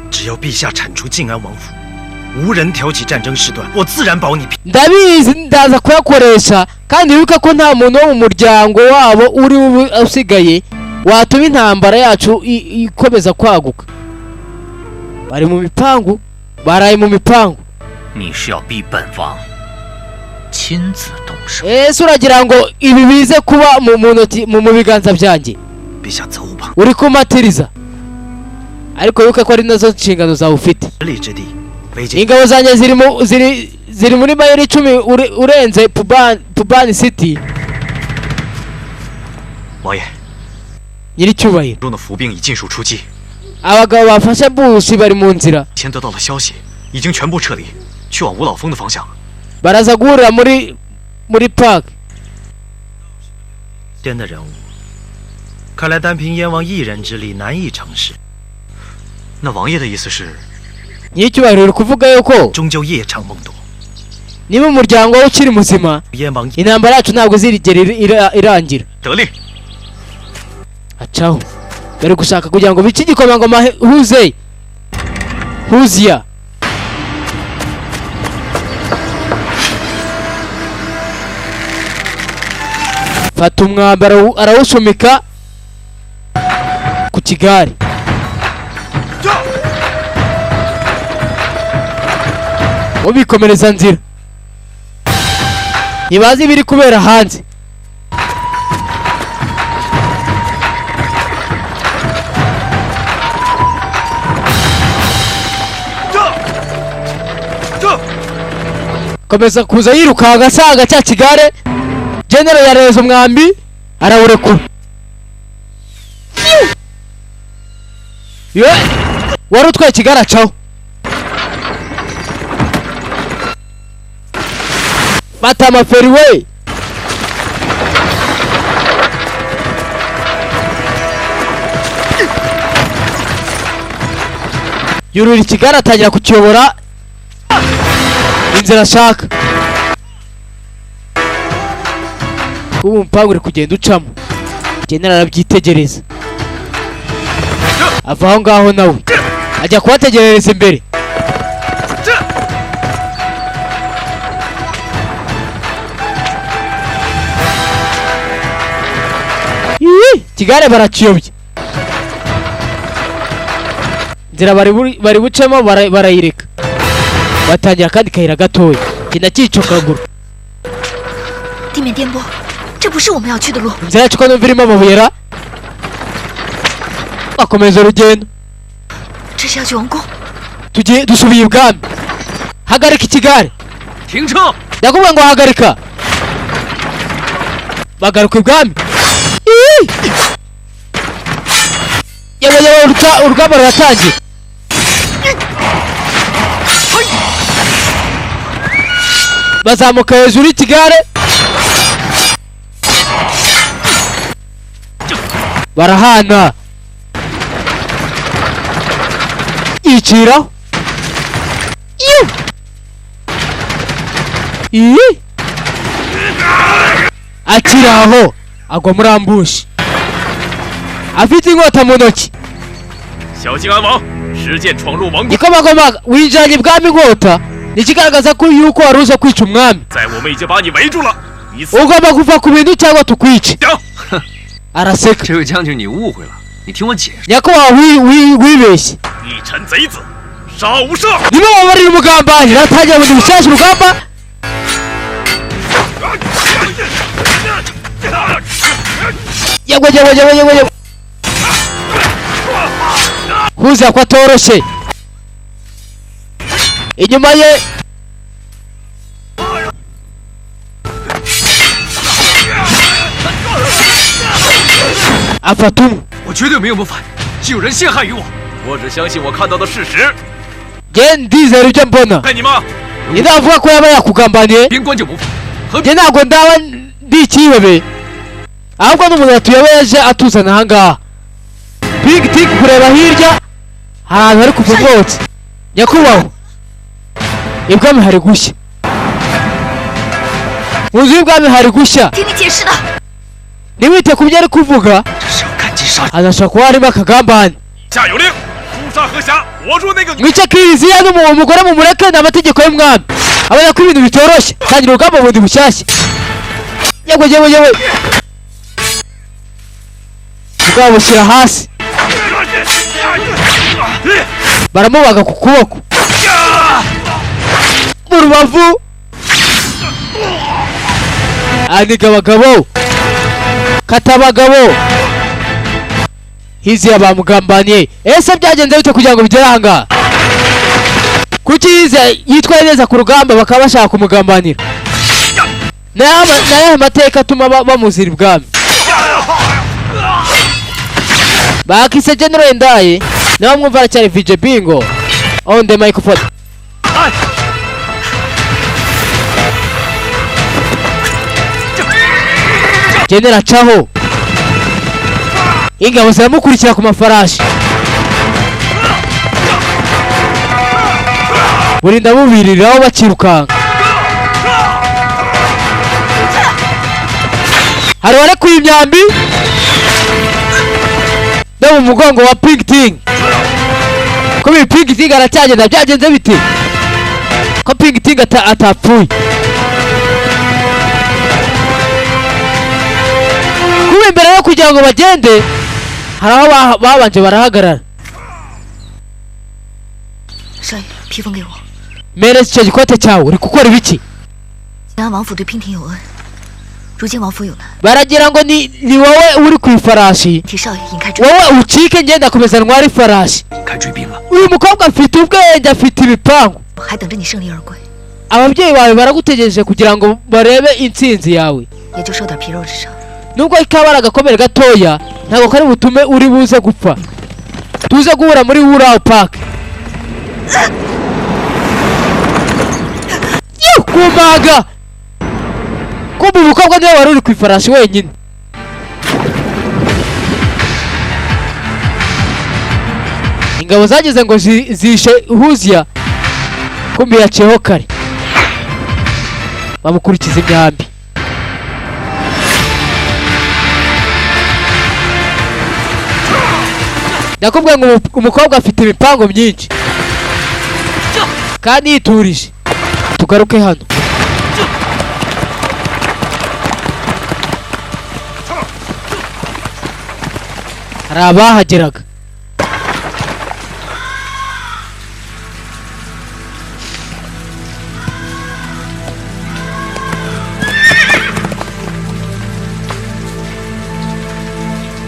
[SPEAKER 10] 只要陛下铲除晋安王府，无人挑起战争事端，我自然保你平。
[SPEAKER 1] Ndabizi, ndaza kuyakoresha, kandi wibuke ko nta muntu wo mu muryango wabo uri bube usigaye watuma intambara yacu ikomeza kwaguka. Bari mu mipangu, baraye mu mipangu.
[SPEAKER 8] 你是要逼本王亲自动手？
[SPEAKER 1] Ese uragira ngo ibi bize kuba mu ntoki, mu biganza byanjye?
[SPEAKER 10] 陛下责无旁
[SPEAKER 1] Uri kumatiriza, ariko wibuke ko ari nazo nshingano zawe ufite.
[SPEAKER 10] 贷之地，北京
[SPEAKER 1] Ingabo zanjye ziri mu ziri ziri muri mayiro 10 urenze Pubani City.
[SPEAKER 12] 王爷，
[SPEAKER 1] Nyiricyubahiro,
[SPEAKER 12] 中的伏兵已尽数出击，
[SPEAKER 1] abagabo bafashe busi bari mu nzira.
[SPEAKER 12] 前得到了消息，已经全部撤离，去往五老峰的方向。
[SPEAKER 1] Baraza guhurira muri park.
[SPEAKER 10] 天的人物，看来单凭燕王一人之力难以成事。
[SPEAKER 12] 那王爷的意思是？
[SPEAKER 1] Nyiricyubahiro, uri kuvuga yuko
[SPEAKER 10] 终究夜长梦多。
[SPEAKER 1] niba umuryango we ukiri muzima,
[SPEAKER 10] 燕王
[SPEAKER 1] intambara yacu ntabwo izigera irangira.
[SPEAKER 12] 得令。
[SPEAKER 1] Acaho, bari gushaka kugira ngo bice igikomangoma Huze Huziya. Fata umwambaro arawushumika ku kigare. Ubikomereza nzira, ntibazi ibiri kubera hanze. Komeza kuza yirukanka asanga cya kigare. General yareze umwambi arawurekura. Ye! Wari utwaye ikigare acaho, fata amaferi we. Yurira ikigare atangira kukiyobora inzira ashaka. Ubu umupangu uri kugenda ucamo. General arabyitegereza, ava aho ngaho nawe ajya kubategerereza imbere. Ii, ikigare barakiyobya, inzira bari bucemo barayireka, batangira akandi kayira gatoya kigenda cyicokagura.
[SPEAKER 7] 地面颠簸，这不是我们要去的路。
[SPEAKER 1] Inzira yacu ko numva irimo amabuye ra? Bakomeza urugendo.
[SPEAKER 7] 这是要去王宫。
[SPEAKER 1] Tugiye dusubiye ibwami. Hagarika ikigare.
[SPEAKER 6] 停车！
[SPEAKER 1] Ndakubwira ngo hagarika. Bagaruka ibwami. Ii! Yewe yewe, urugamba ruratangiye. Bazamuka hejuru y'ikigare, barahana, yiciraho. Iyu! Iyi! Akiri aho agwa muri ambushi afite inkota mu ntoki.
[SPEAKER 8] 小靖安王实践闯入王宫，
[SPEAKER 1] Igikomangoma, winjiranye ibwami inkota, ni ikigaragaza ko yuko wari uje kwica umwami.
[SPEAKER 8] 在我们已经把你围住了，你死
[SPEAKER 1] Ugomba kuva ku bintu cyangwa tukwice. Araseka.
[SPEAKER 6] 这位将军，你误会了，你听我解释。
[SPEAKER 1] Nyakubahwa, wibeshye.
[SPEAKER 8] 逆臣贼子，杀无赦！
[SPEAKER 1] Niba wabarira umugambanyi, ratangira bundi bushyashya urugamba. Yegwe yegwe yegwe yegwe yegwe. Huza ko atoroshye. Inyuma ye afata umwe.
[SPEAKER 6] 我绝对没有谋反，是有人陷害于我。
[SPEAKER 8] 我只相信我看到的事实。
[SPEAKER 1] Njye ndizera ibyo mbona.
[SPEAKER 8] 害你吗？
[SPEAKER 1] Njye ndavuga ko yaba yakugambaniye.
[SPEAKER 6] 边关就谋反，
[SPEAKER 1] Njye ntabwo ndaba ndi ikihebe, ahubwo n'umuntu yatuyobe yaje atuzana ahangaha. Big Dick kureba hirya hari ahantu hari kuva umwotsi. Nyakubahwa, ibwami hari gushya. Mu nzu y'ubwami hari gushya.
[SPEAKER 7] 听你解释的。
[SPEAKER 1] Ntiwite ku byo ari kuvuga,
[SPEAKER 6] 赶尽杀
[SPEAKER 1] anashobora kuba harimo akagambane.
[SPEAKER 8] 下有令，诛杀何侠，我住那个。
[SPEAKER 1] Mwice kiriziya n'umugore mumureke, ni amategeko y'umwami. Abona ko ibintu bitoroshye, tangira urugamba bundi bushyashya. Yewe yewe yewe, bwabushyira hasi, baramubaga ku kuboko, mu rubavu, aniga abagabo, kata abagabo. Hiziya bamugambaniye. Ese byagenze bite kugira ngo bigere ahangaha? Kuki Hiziya yitwaye neza ku rugamba bakaba bashaka kumugambanira? Ni ayahe mateka atuma bamuzira ibwami? Bakise General Ndaye, nawe mwumva aracyari VJ Bingo on the microphone. General acaho, ingabo ziramukurikira ku mafarashi, burinda bubiriraho bakirukanka. Hari uwarekuye imyambi no mu mugongo wa Pink Ting. Ko ibi Pink Ting aracyagenda, byagenze bite ko Pink Ting atapfuye? Kuba imbere yo kugira ngo bagende hari aho babanje barahagarara.
[SPEAKER 7] 少爷，披风给我。
[SPEAKER 1] Mpereza icyo gikote cyawe, uri gukora ibiki?
[SPEAKER 7] 晋安王府对娉婷有恩，如今王府有难，
[SPEAKER 1] Baragira ngo ni wowe uri ku ifarashi,
[SPEAKER 7] 替少爷引开追。
[SPEAKER 1] wowe ucike, ngenda komeza ntware ifarashi.
[SPEAKER 6] 开追兵了。
[SPEAKER 1] Uyu mukobwa afite ubwenge, afite ibipangu.
[SPEAKER 7] 还等着你胜利而归，
[SPEAKER 1] Ababyeyi bawe baragutegereje kugira ngo barebe intsinzi yawe.
[SPEAKER 7] 也就受点皮肉之伤。
[SPEAKER 1] Nubwo kaba ari agakomere gatoya, ntabwo kari butume uri buze gupfa. Tuze guhura muri Wuraho Park. Yuh, kumaga kumva umukobwa niwe wari uri ku ifarashi wenyine. Ingabo zageze ngo zishe Huziya, kumbi yaciyeho kare, bamukurikiza imyambi. Ndakubwiye ngo umukobwa afite imipango myinshi kandi yiturije. Tugaruke hano. Hari abahageraga.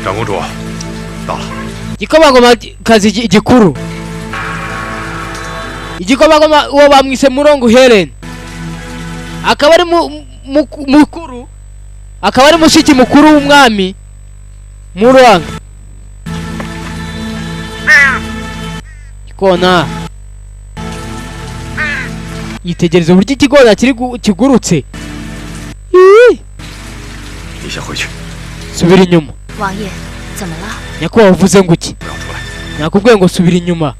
[SPEAKER 8] 长公主，到了。
[SPEAKER 1] Igikomangoma kazi gikuru, igikomangoma uwo bamwise Murongo Helen, akaba ari mukuru, akaba ari mushiki mukuru w'umwami Muranga. Ikona yitegereza uburyo ikigona kiri kigurutse. Ii!
[SPEAKER 8] 你先回去。
[SPEAKER 1] Subira inyuma.
[SPEAKER 7] 王爷，怎么了？
[SPEAKER 1] Nyakubahwa, uvuze ngo iki? Nakubwiye ngo subira inyuma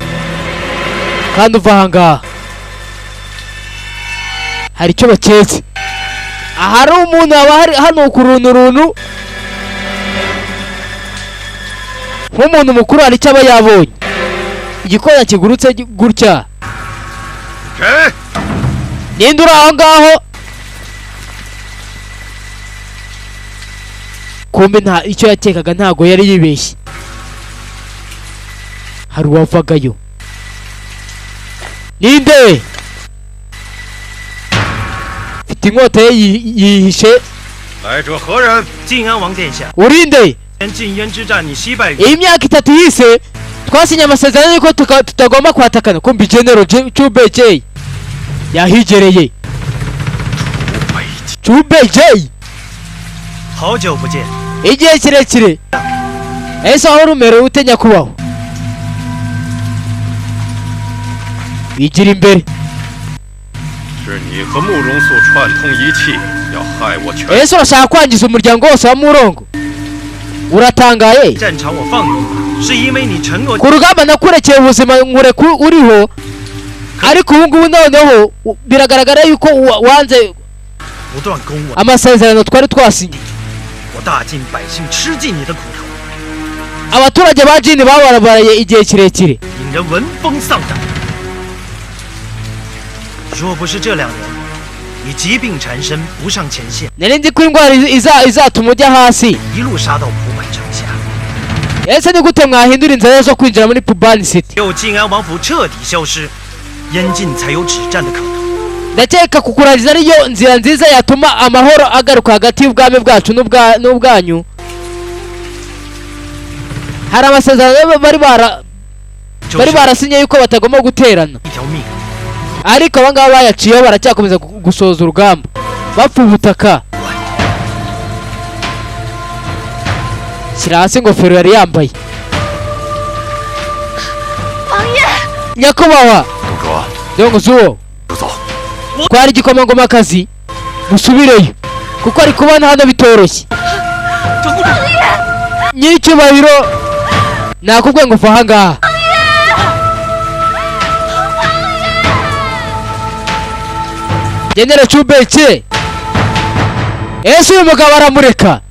[SPEAKER 1] kandi uva ahangaha. Hari icyo baketse. Ahari umuntu haba hari hano ku runtu runtu, nk'umuntu mukuru hari icyo aba yabonye. Igikona kigurutse gutya.
[SPEAKER 8] 谁？
[SPEAKER 1] Ninde uri aho ngaho? Kumbe nta icyo yakekaga, ntago yari yibeshye. Hari uwavagayo. Ninde? Mfite inkota ye yihishe.
[SPEAKER 8] 来者何人？
[SPEAKER 10] 晋安王殿下，
[SPEAKER 1] Urinde?
[SPEAKER 10] 禁烟之战你惜败于
[SPEAKER 1] Iyi myaka 3 yise twasinye amasezerano yuko tutagomba kwatakana. Kumbi General Chube J yahigereye. Chube J,
[SPEAKER 10] 好久不见，
[SPEAKER 1] igihe kirekire. Ese aho umerewe ute nyakubahwa? Bigira imbere.
[SPEAKER 13] 是你和慕容素串通一气，要害我全。
[SPEAKER 1] Ese urashaka kwangiza umuryango wose wa Murongo? Uratangaye.
[SPEAKER 10] 战场我放你一马，是因为你承诺
[SPEAKER 1] Ku rugamba nakurekeye ubuzima nkureka uriho, ariko ubu ngubu noneho biragaragara yuko wanze
[SPEAKER 10] 不断攻我，
[SPEAKER 1] amasezerano twari twasinye.
[SPEAKER 10] 我大晋百姓吃尽你的苦头，
[SPEAKER 1] Abaturage ba Jini babarabaraye igihe kirekire.
[SPEAKER 10] 引人闻风丧胆。若不是这2年你疾病缠身，不上前线，
[SPEAKER 1] Nari nzi ko indwara izatuma ujya hasi.
[SPEAKER 10] 一路杀到蒲坂城下，
[SPEAKER 1] Ese ni gute mwahindura inzira zo kwinjira muri Pubani City?
[SPEAKER 10] 又晋安王府彻底消失，燕晋才有止战的可能。
[SPEAKER 1] Ndakeka kukurangiza ariyo nzira nziza yatuma amahoro agaruka hagati y'ubwami bwacu n'ubwanyu. Hari amasezerano bari barasinye yuko batagomba guterana,
[SPEAKER 10] 一条命，
[SPEAKER 1] ariko aba ngaba bayaciyeho baracyakomeza gusoza urugamba bapfa ubutaka. Shyira hasi ingofero yari yambaye.
[SPEAKER 7] 王爷，
[SPEAKER 1] Nyakubahwa
[SPEAKER 13] 董卓，
[SPEAKER 1] Dong Zuo,
[SPEAKER 13] 走。
[SPEAKER 1] twari igikomangomakazi, musubireyo kuko ari kubona hano bitoroshye. Nyiricyubahiro, nakubwiye ngo uva ahangaha. General Chubeke, ese uyu mugabo aramureka?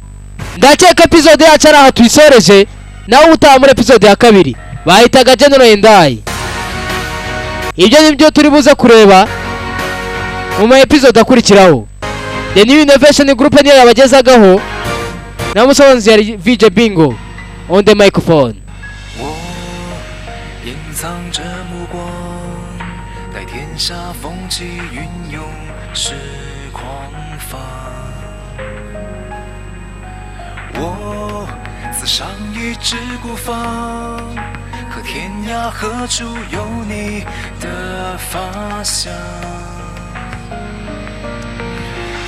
[SPEAKER 1] Ndakeka episode yacu ari aha tuyisoreje, nawe utaha muri episode ya 2 bahitaga General Endai. Ibyo ni byo turi buze kureba mu ma episode akurikiraho. The New Innovation Group niyo yabagezagaho, na musobanzi yari VJ Bingo on the microphone.
[SPEAKER 5] 隐藏着目光，待天下风起云涌时狂放。我自上一枝孤芳，可天涯何处有你的发香？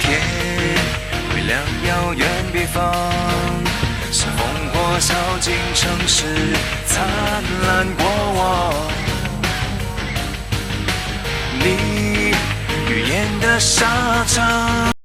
[SPEAKER 5] 天微亮，遥远别方，是烽火烧尽城市灿烂过往。你语言的沙场。